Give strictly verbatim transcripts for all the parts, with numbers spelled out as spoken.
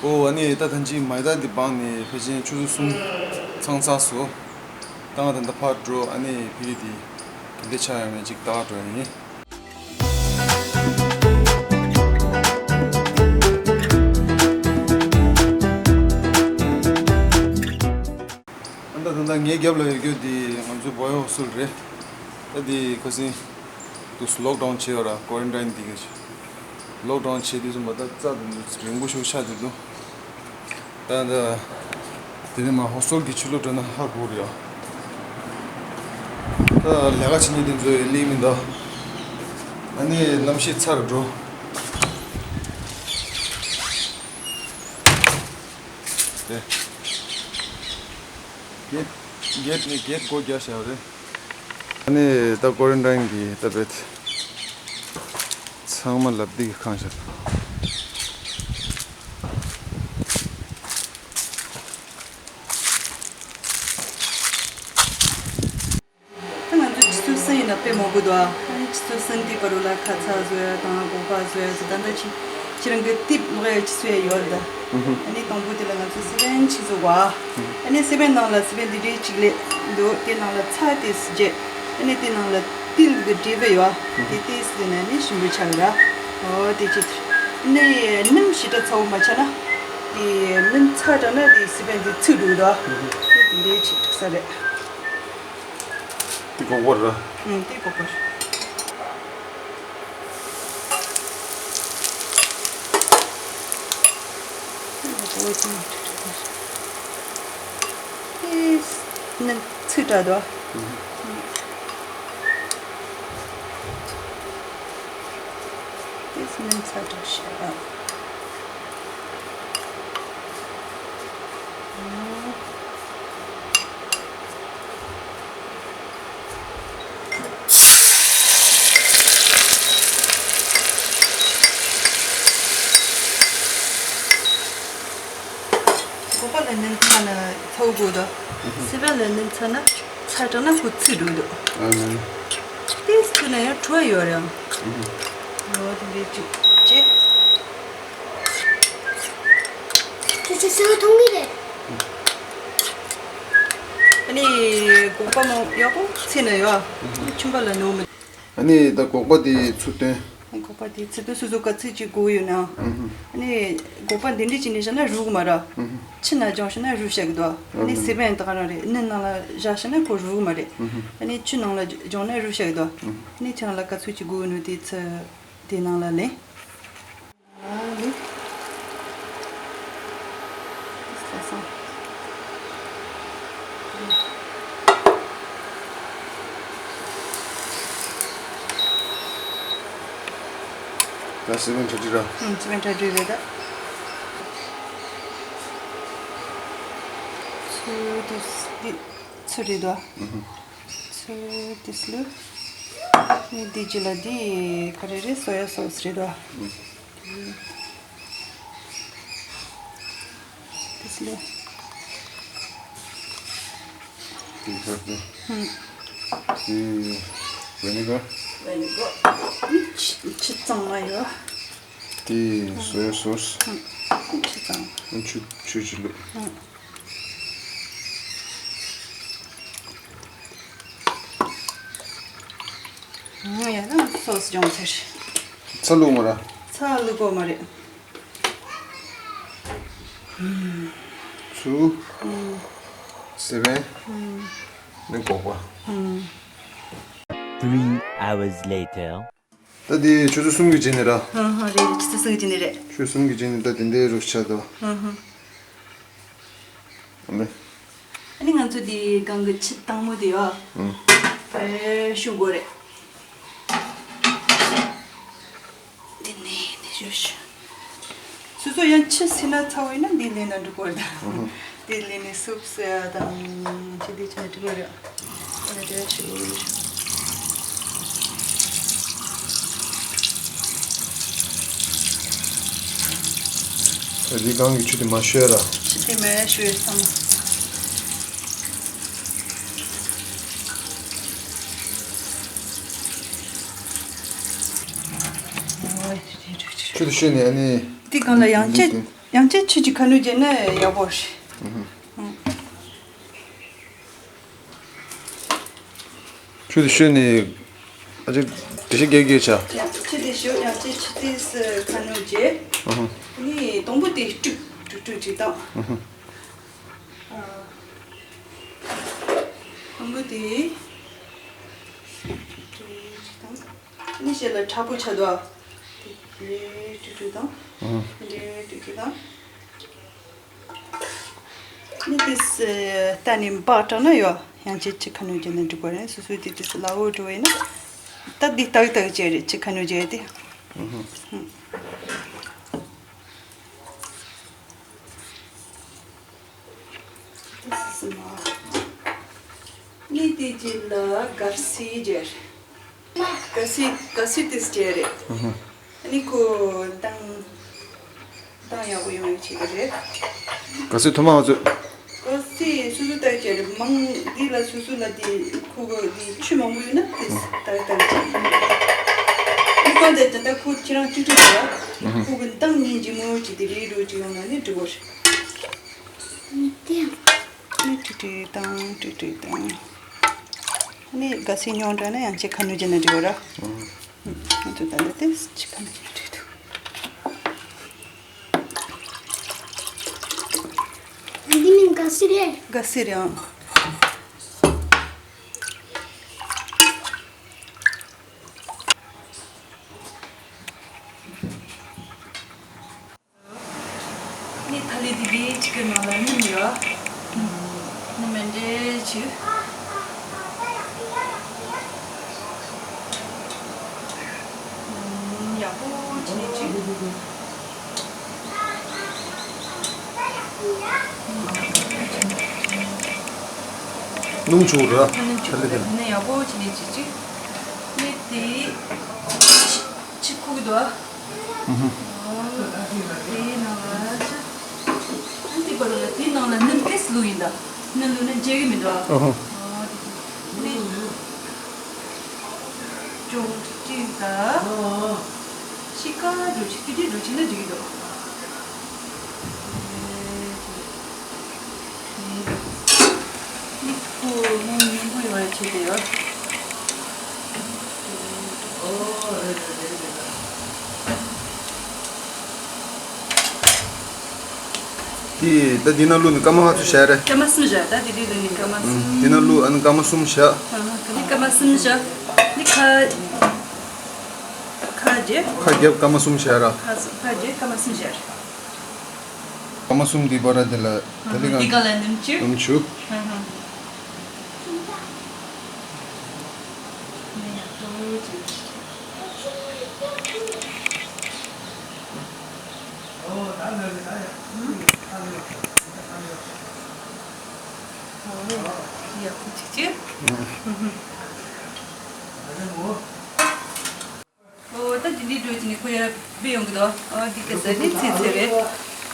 ཨོ་ཨ་ནི་ད་ཐང་ཅིག་མ་ཡི་ད་འདི་བང་ནི་ཕལ་ཆེར་ཆུ་ཚོད་གསུམ་ཚང་ཚར་སོང་། ད་ང་ད་ལྟ་ཕར་འགྲོ། ཨ་ནི་ཕ་གི་དེ་ག་འདྲ་ཆགས་ཡོད་མེད་ཅིག་ལྟ་འགྲོ་ཡིན། ཨ་ད་ད་ད་ངའི་རྒྱབ་ལ་ཡོད་རྒྱུ་དེ་ང་ཚོའི་བོད་ཡིག་ཧོ་སི་ཊེལ་རེད། ད་དེ་ཁ་སང་དུས་ལོག་ཌའུན་བྱས་ཡོད་ར། ཀོ་རན་ཊིན་དེ་ག་ལོག་ཌའུན་བྱས་དུས་ཙམ་པ་ད་རྩ་དང་དུ་རིང་པོ་ཞིག་ཆགས་བསྡད་འདུག་ད་ད་དེ་ནས་མ་ཧོ་སི་ཊེལ་གྱི་ཕྱི་ལོགས་འགྲོ་ན་ཧ་གོ་རེད་ཡ། ད་ལས་ཀ་བྱེད་མཁན་དེ་ཚོ་ཡི་ལིག་མི་འདུག་ཨ་ནི་གནམ་གཤིས་ཚ་རུ་འགྲོ། དེ་གེ་ཊི་གེ་ཊི་ནས་གེ་ཊི་སྒོ་རྒྱག་བཞག་རེད། ཨ་ནི་ད་ཀོ་རན་ཊིན་གྱི་ད་བེད་ཚང་མ་ལབ་འདི་གི་ཁང་ཤག་ད་ང་ཚོ་ཆུ་ཚོད་གསུམ་ཡིན་ན་དཔེ་མང་པོ་འདུག་ཨ་ནི་ཆུ་ཚོད་གསུམ་དེའི་བར་དུ་ལ་ཁ་ཚ་བཟོ་ཡ་དང་སྒོག་པ་བཟོ་ཡ་ཚོ་ད་ལྟ་ཅི་ཁྱེད་རང་གི་ཏིབ་ལོག་ཡ་ཆུ་ཚོད་ཡ་ཡོད་རེད་ད། ཨ་ནི་དང་པོ་དེ་ལ་ང་ཚོ་སི་པན་ཆི་བཟོ་བ། ཨ་ནི་སི་པན་ནང་ལ་སི་པན་འདི་འདྲའི་གཅིག་ལས་འདུག་དེ་ནང་ལ་ཚྭ་ཏོག་ཙམ་བརྗེ། ཨ་ནི་དེ་ནང་ལ་ཏིལ་གྱི་འབྲས་བུ་ཡོད་དེ་ཏོག་ཙམ་བརྗེ་ན་ནི་ཞིམ་པོ་ཆགས་ར། ཨོ་དེ་ཅི་ནི་སྣུམ་ཞེ་དྲག་ཚ་བོ་མ་ཆགས་ན། དེ་སྣུམ་ཚ་དྲགས་ན་དེ་སི་པན་དེ་ཚིག་འགྲོ་གི་འདུག་དེ་དེ་འདྲའི་ཅིག་ས་རེད། དེ་སྒོག་པ་ར། ཨུམ་དེ་སྒོག་པ་ར། ནི་ཚིག་དྲགས་འདུག་དེ་སྣུམ་ཚ་དྲགས་ཤག་སྒོག་པ་ལ་སྣུམ་ཚ་ན་ཚ་བོ་དགོས་དོ། སི་པན་ལ་སྣུམ་ཚ་ན་ཚ་དྲགས་ན་ཁོ་ཚིག་འགྲོ་འདུག་ཨ་ནི། ཏོག་ཙམ་ཚིག་ན་ཡང་བྲོ་ཡོད་རེད། ཨ་ནི་དེ་འདྲའི་བཅུག་བྱས། ཁྱོད་ཚོ་སོ་མཐོང་གི་རེད། ཨ་ནི་སྒོག་པ་མང་ཡག་པོ་ཚིག་ན་ཡོད། ཆུན་པ་ལ་ནོར་མི། ཨ་ནི་ད་སྒོག་པ་དེ་ཚུར་བཏོན། སྒོག་པ་དེ་ཚུར་བཏོན། སོ་སོ་ག་ཚོད་ཅིག་དགོས་ཡོད་ན། ཨ་ནི་སྒོག་པ་འདི་འདྲས་ཅིག་ནས་བཞག་ན་རུལ་གི་མ་རེད། ཕྱི་ན་སྦྱངས་བཞག་ན་རུལ་བཞག་གི་འདུག་ཨ་ནི་སི་པན་ད་ག་རང་རེད། སྣུམ་ནང་ལ་བཞག་བཞག་ན་ཁོ་རུལ་གི་མ་རེད། ཨ་ནི་ཆུ་ནང་ལ་སྦྱངས་ན་རུལ་བཞག་གི་འདུག་ཨ་ནི་ཁྱེད་རང་ལ་ག་ཚོད་ཅིག་དགོས་ཡོད་ན་དེ་ཚོ་དེ་ནང་ལ་ལེན། ཨ་ནི། ད་སི་པན་གྲ་སྒྲིག་ར། ཨུམ་སི་པན་གྲ་སྒྲིག་རེད་ད། ཚུར་དུ་འདི་ཚུར་རེད་དོ། ཚུར་དུ་སླུ། ནི་འདི་ཅི་ལ་འདི་ག་རེ་རེད། སོ་ཡ་སོ་སི་རེད་དོ། དེ་ཚོ་ལས། དེ་ཚོ་དེ། ཧུམ། དེ་ཝེ་ནི་གར། ཝེ་ནི་གར། ཆུ་ཆུ་གཙང་མ་ཡོད། དེ་སོ་ཡ་སོ་སི། ཧུམ། ཆུ་གཙང་མ། ཆུ་ཆུ་ཅི་ལུ། ཧུམ། ཡ་ན་སོ་སི་སྦྱོང་ཚར། ཚྭ་བླུགས་མ་ར། ཚྭ་བླུགས་དགོས་མ་རེད། ཚུ། སི་པན། ནི་སྒོག་པ། Three hours later. ད་དེ་ཆུ་ཚོད་གསུམ་གྱི་རྗེས་ནས་ར། ཧ་ཧ་རེད། ཆུ་ཚོད་གསུམ་གྱི་རྗེས་ནས་རེད། ཆུ་ཚོད་གསུམ་གྱི་རྗེས་ནས་ད་དེ་འདྲའི་རུ་ཆགས་འདུག་ཧ་ཧ། ཨ་ནི། ཨ་ནི་ང་ཚོ་དེ་སྒང་གི་ཆུ་དྭངས་མོ་དེ་ཡོད། ཨུམ། ཨེ་ཤུ་དགོས་རེད། འདི་ནས་འདི་ཞུ་ཞུ། སོ་སོ་ཡང་ཆུ་བསྲེས་ན་ཚ་བོ་ཡིན་ན་འདི་ལེན་ན་འགྲིག་གི་རེད་ད། ཨུ་ཧུ། འདི་ལེན་ནས་སུབ་བཟོ་ཡ་དང་ཆུ་འདི་ཆ་འགྲིག་གི་རེད། ཨ་ནི་དེ་ཆུ། ད་འདི་སྒང་གི་ཆུ་དེ་མ་བཤོས་ར། ཆུ་དེ་མ་བཤོས་ཙང་། ཆུ་དེ་བཤོས་ནས་ཨ་ནི། འདི་སྒང་ལ་ཡང་ཅི། ཡང་ཅིག་ཆུ་ཅིག་ཁ་སྣོན་བྱས་ན་ཡག་པོ་རེད། ཨུ་ཧུ། ཨུ། ཆུ་དེ་བཤོས་ནས་ཨ་ཅིག་འགྲེལ་བཤད་རྒྱག་རྒྱུ་བྱ། ཡང་ཆུ་དེ་བཤོས། ཡང་ཅིག་ཆུ་དེ་ཁ་སྣོན་བྱས། ཨུ་ཧུ། ནི་དང་པོ་དེ་དཀྲུག་དཀྲུག་དཀྲུག་ཅིག་བཏང་། ཨུ་ཧུ། ཨ། དང་པོ་དེ་དཀྲུག་དཀྲུག་ཅིག་བཏང་། ནི་ཞལ་ལ་མཁྲེགས་པོ་ཆགས་འདུག་ཨ། དེ་དཀྲུག་དཀྲུག་བཏང་། ཨུ་ཧུ། དེ་དཀྲུག་དཀྲུག་བཏང་། ནི་དེ་ས་ད་ནི་འབག་དྲགས་ན་ཡོད། ཡང་ཅིག་ཆུ་ཁ་སྣོན་བྱས་ན་འགྲིག་པ་རེད། སོ་སོའི་དེ་དེ་ས་སླ་བོ་འགྲོ་བ་ཡིན་ན། ད་འདི་ཏག་ཏག་བྱས་རེད། ཆུ་ཁ་སྣོན་བྱས་དེ། ཨུ་ཧུ། ཨུ། དེ་ས་སི་མ། ནི་དེ་རྗེས་ལ་ག་སི་བྱས་རེད། ག་སི་ག་སི་དེ་ས་བྱས་རེད། ཨུ་ཧུ། ནི་ཁོ་དང་གཏོང་ཡག་པོ་ཡོང་ཡག་བྱེད་ཀྱི་རེད། ག་སི་ཐུར་མ་བ་ཚོས། ག་སི་སོ་སོ་ལྟར་བྱས་རེད། མང་འདི་ལ་སོ་སོ་ལ་འདི་ཁུ་བ་འདི་ཆུ་མང་པོ་ཡོད་ན་དེ་ལྟར་ལྟར་བྱས། ནི་གང་ལྟར་ད་ལྟ་ཁོ་ཁྱེད་རང་གཅིག་ཁྲུ་དེ་ལ་ཁུ་བ་འདང་ཉིན་གྱི་མོ་གཅིག་དེ་རེད་འགྲོ་གཅིག་ཡོང་ན་ནི་འགྲིག་གོ་རེད། ནི་ཀྲིག་ཀྲིག་དང་ཀྲིག་ཀྲིག་དང་། ནི་ག་སི་ཉོ་འདྲ་ན་ཡང་ཅིག་ཁ་སྣོན་བྱས་ན་འགྲིག་གོ་ར། ང་ཚོ་ད་ལྟ་དེ་ཅིག་ཁ་སྣོན་བྱས་ན་འགྲིག་འདུག་འདི་མིན་ག་སི་རེད། ག་སི་རེད་ཨང་། ནི་ཐ་ལི་དེ་གའི་ཅིག་གི་ནང་ལ་སྣུམ་ཡོད། སྣུམ་མེད་འདྲེ་ཆུ། ཡག་པོ་བྱས་ནས་ཅིག་སྣུམ་བྱུག་ར། སྣུམ་བྱུག་ཐ་ལི་དེ། ནི་ཡག་པོ་བྱས་ནས་ཅིག་ཅིག་ནི་དེ་ཆུ་ཁུག་འདུག་ཨ། ཨུ་ཧུ། དེའི་ནང་ལ་ཅི། ཨ་འདི་པར་ལ་དེའི་ནང་ལ་སྣུམ་ཏོག་ཙམ་བླུགས་ཡིན་ད། སྣུམ་བླུགས་ན་འཇལ་གི་མི་འདུག་ཨ། ཨུ་ཧུ། ཨ་དེ་ནི་ཅོག་ཅིག་ད། ཤི་ཀ་འགྲོ་ཅིག་དེ་འདྲའི་འགྲོ་ཅིག་ན་འགྲིག་གི་འདུག་ཨ་ཅི། ཁོ་མོ་མཉེན་པོ་ཡོང་བའི་ཆེད་དུ་ཡོད། དེ་ད་འདི་ནང་བླུགས་ནས་སྐར་མ་ག་ཚོད་བཞག་རེད། སྐར་མ་གསུམ་བཞག་ད་དེ་དུས་ལ་ནི་སྐར་མ་གསུམ། འདི་ནང་བླུགས་ཨ་ནི་སྐར་མ་གསུམ་བཞག་ཨ་ནི་སྐར་མ་གསུམ་བཞག་ནི་ཁ། ཁ་རྒྱབ། ཁ་རྒྱབ་སྐར་མ་གསུམ་བཞག་ར། ཁ་གསུམ་ཁ་རྒྱབ་སྐར་མ་གསུམ་བཞག་སྐར་མ་གསུམ་འདི་བར་དེ་ལ་དེ་ལས་འདི་གང་ག་ལ་སྣུམ་ཆུ། སྣུམ་ཆུ། ཧ་ཧ། ཡག་པོ་ཅིག་ཅིག་ཧ་ཧ། ཨོ་ད་དེ་འདྲའི་འགྲོ་ཅིག་ནི་ཁོ་ཡར་སྦས་ཡོང་གི་འདུག་ཨོ་འདི་ག་ས་ནི་ཚེ་ཚེ་རེད།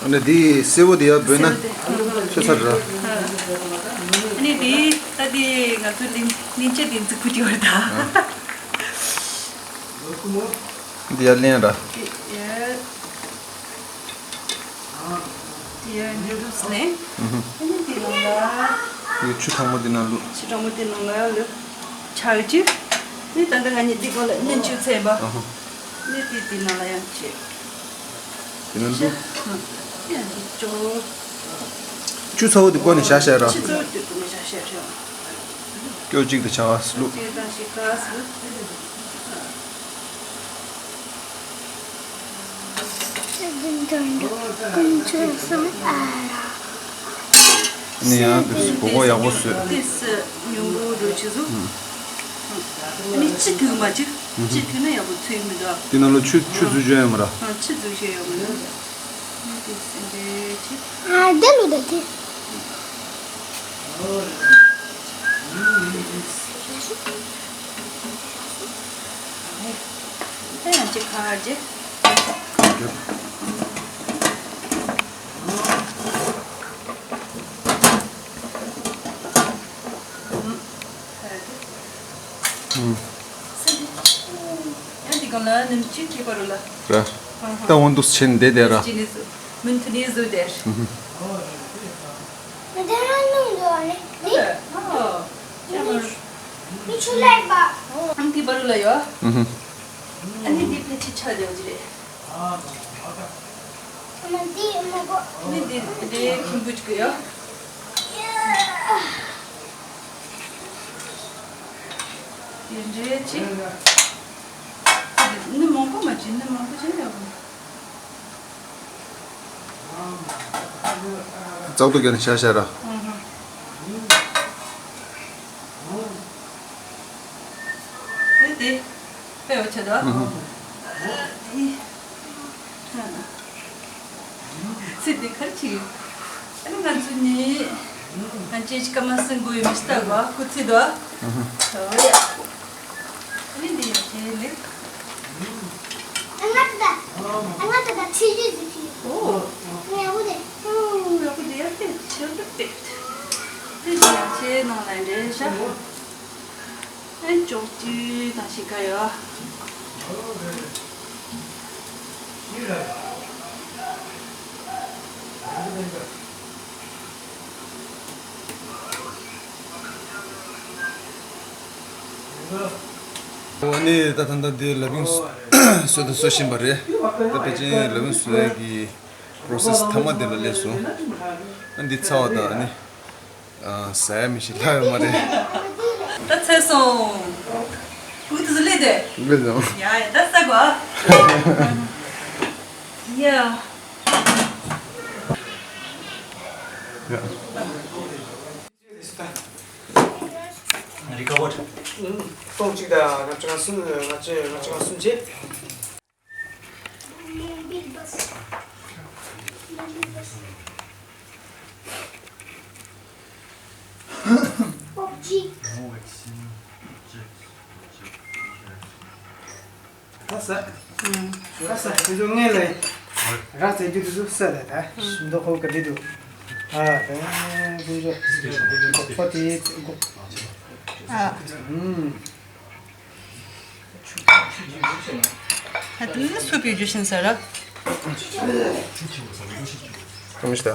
ཨ་ནི་འདི་སེར་པོ་འདི་ཡར་སྦས་ན་སེར་པོ་དེ་ཤ་ཚ་ར། ཨ་ནི་འདི་ད་འདི་ང་ཚོ་ལིང་ལིང་ཅ་འདི་འཛུགས་པོ་ཅིག་བར་ད། འདི་ཡར་ལེན་ར། ཡ། དེ་ཡང་ནི་རུས་ལེན། ཨུ་ཧུ། ཨ་ནི་དེ་ནང་ལ། དེ་ཆུ་གྲང་མོ་དེ་ནང་བླུགས། ཆུ་གྲང་མོ་དེ་ནང་ལ་བླུགས། ཆག་ཅིག་ནི་ད་ལྟ་ང་གཉིས་དེ་གོང་ལ་སྣུམ་ཆུ་ཚད་པ། ཨ་ཧ། ནི་དེ་དེ་ནང་ལ་ཡང་བྱེད། དེ་ནང་བླུགས། ཡང་དེ་ཅོ། ཆུ་ཚ་བོ་དེ་བསྐོལ་ནས་བཞག་བཞག་ར། ཆུ་ཚ་བོ་དེ་བསྐོལ་ནས་བཞག་བཞག་ར། སྐྱོ་གཅིག་དེ་ཆག་བླུགས། གཅིག་དང་ཞིག་ག་བླུགས། ནི་ཡང་དེ་སྒོར་སྒོར་ཡག་པོ་བཟོས། དེ་སི་ཉུང་པོ་འགྲོ་ཆུ་བཟོ། ནི་ཅི་ཐུག་མ་ཅིག་ཅི་ཐུག་ན་ཡག་པོ་ཚོས་མི་འདུག་དེ་ནང་ལ་ཆུ་ཆུ་བཟོ་བྱོས་ཡོད་མ་ར། ཨ་ཆུ་བཟོ་བྱོས་ཡོད་མ་ར། ནི་དེ་སི་འདྲེ་ཅིག་ཨ་དེ་ལོ་ད་དེ། ད་ཡང་ཅིག་ཁ་རྗེ། ཡང་འདི་གང་ལ་ནིམ་ཅིག་ཁྱེད་པ་རུ་ལ། ར། ད་འོང་འདུག་ཕྱིན་བསྡད་བསྡད་ར། ཅི་ནི་སུ། མུན་ཐུ་ནི་བཟོས་ཏེ། མི་དེ་རང་ནང་འགྲོ་བ་རེད། འདི། ཨོ། ཅག་མ་རུ། མི་ཆུ་ལས་པ། ཨང་ཏི་པ་རུ་ལ་ཡོད། ཨ་ནི་འདི་ཕལ་ཆེར་ཆག་ཡོད་ཀྱི་རེད། ཨ་མ་འདི་མ་གོ། ཨ་ནི་འདི་འདི་ཁྱིམ་བུ་ཅིག་ཡོད། དེ་འདྲའི་ཅིག་ནི་མང་པོ་མ་བྱེད་ནི་མང་པོ་བྱེད་ཡོད། ཙག་ཏུ་ཀྱང་ཤ་ཤ་ར། དེ་དེ་དཔེ་བ་ཆ་ད། ཚེ་འདི་གར་ཆི་ཡོད། ཨ་ནི་ང་ཚོ་ནི་ང་ཅེ་ཅི་ཀ་མ་སེང་གོ་ཡོད་མི་ལྟ་བ་ཁུ་ཚི་ད། ཨོ་ཡ། ཨ་ནི་འདི་ཡ་ཅེ་ལེ། ཨ་ང་ད་ད། ཨ་ང་ད་ད་ཆི་ཡོད་ཟི་ཆི་ཡོད། ཨོ། ང་ཡག་པོ་དེ། ཨོ་ཡག་པོ་དེ་ཡག་པོ་ཆེ་ལ་པེ། དེ་འདི་ཡ་ཅེ་ནང་ལ་འདྲེ་ཤ། ཨེ་ཅོག་ཅི་དང་ཤི་ཁ་ཡོད། ཨ་ནི་ད་ད་ལྟ་འདི་ལ་བིང་བཟོ་དང་བཟོ་བཞིན་པ་རེད། ད་ཕལ་ཆེར་ལ་བིང་བཟོ་ཡས་ཀྱི་པོ་རོ་སེ་སི་མཐའ་མ་དེ་ལ་སླེབས་སོང་། ཨ་འདི་ཚར་བ་དང་ཨ་ནི། ཨ། ཟ་ཡ་མི་ཤེས་ལྷག་ཡོད་མ་རེད། ད་ཚར་སོང་། ཁུག་ཏུ་ཟི་ལེ་དེ། ལེ་སོང་། ཡ་ཡ་ད་ཟ་གོ། ཡ། ཡ། རི་ཀ་བོ་ཏོང་གཅིག་དང་ལྔ་བཅུ་ང་གསུམ། ལྔ་བཅུ་ང་གསུམ་བྱས། ད་ས། ད་ས་དེ་ཚོ་ངས་ལས། རག་ཚད་རྒྱུ་དེ་ཚོ་ས་ལས་ད་ཤིན་ཏུ་ཧོ་ག་འདི་འདུག་ཨ་ད་དེ་ཚོ་གོག་པ་དེ་གོག་ཨ། ཨུམ། ད་དེ་ནི་སུ་བེད་སྤྱོད་ཤིན་ས་ར། ཁམས་ཤ་ད།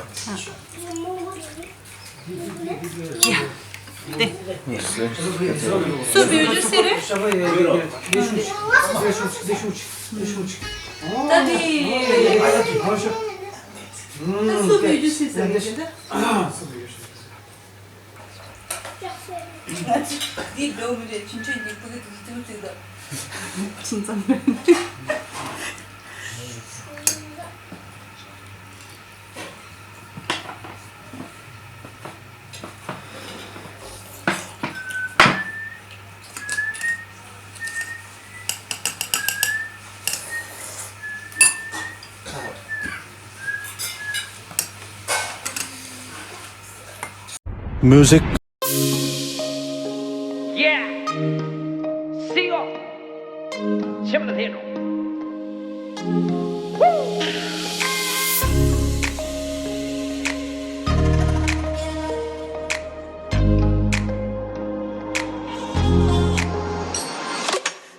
ཡ། དེ། སུ་བེད་སྤྱོད་ཤིན་རེད། ད་དེ། ད་སུ་བེད་སྤྱོད་ཤིན་ས་རེད་ད། འདི་འགྲོ་མི་རེད། ཆུང་ཆུང་འདི་ཕ་གི་དུ་ཏུ་ཏུ་ད། ཁྱིམ་ཚང་མ། Music. Yeah. Sing off. ཆེམ་ལ་ལྷན་རོ།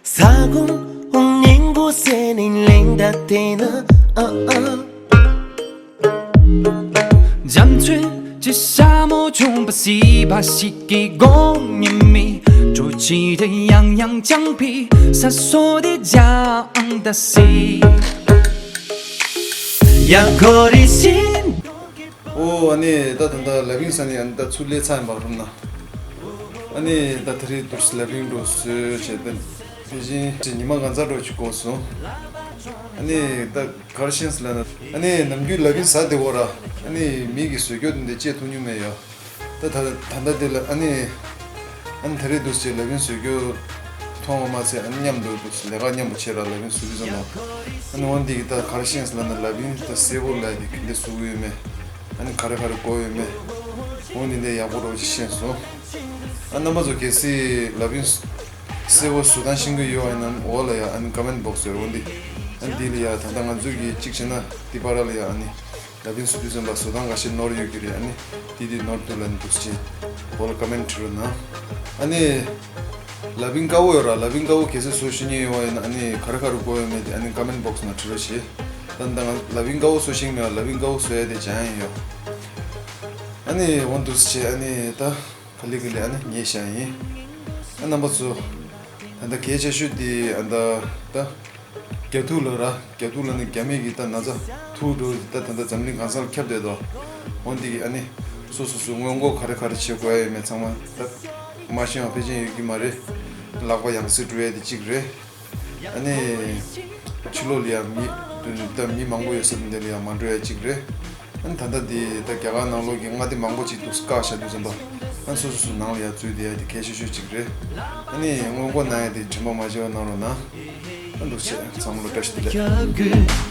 ས་གོང་ཉིན་གུང་ཟེར་ནས་ལེན་ད་དེ་ན་ཨ་ཨ། འཇམ་ཚོས་ཀྱི་ཤ་མོ་ཆུང་པ་སི་བ་ཞིག་གི་སྒོ་ཉི་མའི་གྲོ་ཆི་དེ་ཡང་ཡང་བཅང་པའི་ས་སོ་དེ་ཇ་ཨང་ད་སི། ཡང་ཁོ་རི་སིན། ཨོ་ཨ་ནི་ད་ད་ད་ལ་བིང་ས་ནི་ཨ་ནི་ད་ཚུར་ལས་ཚ་ཡིན་པ་རུམ་ན། ཨ་ནི་ད་ད་རེས་དུས་ལ་བིང་འགྲོ་སོས་བྱས་ཏེ། དེ་བཞིན་ཉི་མ་གང་ཚ་འགྲོ་ཅིག་གོ་སོང་། ཨ་ནི་ད། གར་ཤེས་ལ་ན། ཨ་ནི་ནམ་རྒྱུན་ལ་བིན་ཟ་དེ་བོ་ར། ཨ་ནི་མི་གི་བཟོས་སྐྱོ་དེ་འདྲ་བཅད་ཐུབ་མྱོང་མེད་ཡ། ད་ད་ད་ད་དེ་ལ་ཨ་ནི། ཨ་ནི་ད་རེས་འདུག་སེ་ལ་བིན་བཟོས་སྐྱོ་མཐོང་བ་མ་ཚད། ཨ་ནི་མཉམ་དུ་འདུག་སེ་ལས་ཀ་མཉམ་པོ་བྱེད་ར། ལ་བིན་བཟོས་དུས་ཙམ་པ། ཨ་ནི་འོན་ཏེ་གི་ད་གར་ཤེས་ལ་ན་ལ་བིན་ད་སེ་བོ་ལ་དེ་གི་འདི་བཟོ་གི་ཡོད་མེད། ཨ་ནི་ག་རེ་ག་རེ་དགོས་ཡོད་མེད། འོན་ཏེ་འདི་ཡག་པོ་རོ་ཅིག་ཤེས་སོང་། ཨ་རྣམ་པ་ཚོ་གལ་སྲིད་ལ་བིན། སེ་བོ་བཟོ་སྟངས་ཤེས་ཀྱི་ཡོད་པ་ཡིན་ན་འོག་ལ་ཡ་ཨ་ནི་ཀོ་མེན་བོག་སི་ཡོད་རེད་འོ་འདི། ཨ་ནི་འདི་ལ་ཡ་ད་ལྟ་ང་ཚོ་གི་གཅིག་བྱས་ན་འདི་བར་ལ་ཡ་ཨ་ནི་ལ་བིན་བཟོ་དུས་ཙམ་པ་བཟོ་སྟངས་འགའ་ཤས་ནོར་ཡོད་ཀྱི་རེད། ཨ་ནི་འདི་འདི་ནོར་འདུག་ལ་ནི་འདུག་སེ་འོག་ལ་ཀོ་མེན་བྲིས་རོགས་གནང་། ཨ་ནི་ལ་བིན་དཀར་པོ་ཡོད་ར། ལ་བིན་དཀར་པོ་གལ་སྲིད་བཟོ་ཤེས་ཀྱི་ཡོད་པ་ཡིན་ན་ཨ་ནི་ག་རེ་ག་རེ་དགོས་ཡོད་མེད་དེ་ཨ་ནི་ཀོ་མེན་བོག་སི་ནང་བྲིས་རོགས་བྱེད། ད་ང་ལ་བིང་དཀར་པོ་བཟོ་ཤེས་མེད། ལ་བིང་དཀར་པོ་བཟོ་ཡ་དེ་སྦྱང་ཡ་ཡོད། ཨ་ནི་འོ་འདུག་སེ་བྱས། ཨ་ནི་ད་ག་ལེ་ག་ལེ་ཨ་ནི་ཉལ་བཞག་ཡིན། ཨ་རྣམ་པ་ཚོ། ད་ལྟ་གལ་ཆེ་ཤོས་དེ་ཨ་ད་ད་རྒྱ་ཐུག་ལ་ར། རྒྱ་ཐུག་ལ་ནི་རྒྱ་མི་གི་ད་ན་ཚ་ཐུག་འགྲོ། ད་ད་ལྟ་འཛམ་གླིང་གང་ས་ལ་ཁྱབ་བསྡད་དོ། འོ་འདི་གི་ཨ་ནི་སོ་སོ་སོ་སྔོན་འགོག་ག་རེ་ག་རེ་བྱེད་དགོས་ཡ་ཡོད་མེད་ཚང་མ་ད་མ་ཤེས་པ་ཕལ་ཆེར་ཡོད་ཀྱི་མ་རེད། ལག་པ་ཡང་སེ་འགྲོ་ཡ་དེ་གཅིག་རེད། ཨ་ནི་ཕྱི་ལོགས་ལ་ཡ་མི་ད་མི་མང་པོ་ཡོད་ས་དེ་འདྲ་ལ་ཡ་མ་འགྲོ་ཡ་གཅིག་རེད། ཨ་ནི་ད་ལྟ་འདི་ད་རྒྱ་གར་ནང་ལོགས་ཀྱི་མངའ་སྡེ་མང་པོ་ཅིག་འདུག་བཀག་བཞག་དུས་ཙམ་པ། ཨ་ནི་སོ་སོ་སོ་ནང་ལ་ཡ་འཛུལ་བསྡད་ཡ་དེ་གལ་ཆེ་ཤོས་གཅིག་རེད། ཨ་ནི་སྔོན་འགོག་གནང་ཡ་དེ་དྲན་པ་མ་བརྗེད་པ་གནང་རོགས་གནང་། ཨ་འདུག་བྱས་ཚང་མ་ལ་བཀྲ་ཤིས་བདེ་ལེགས།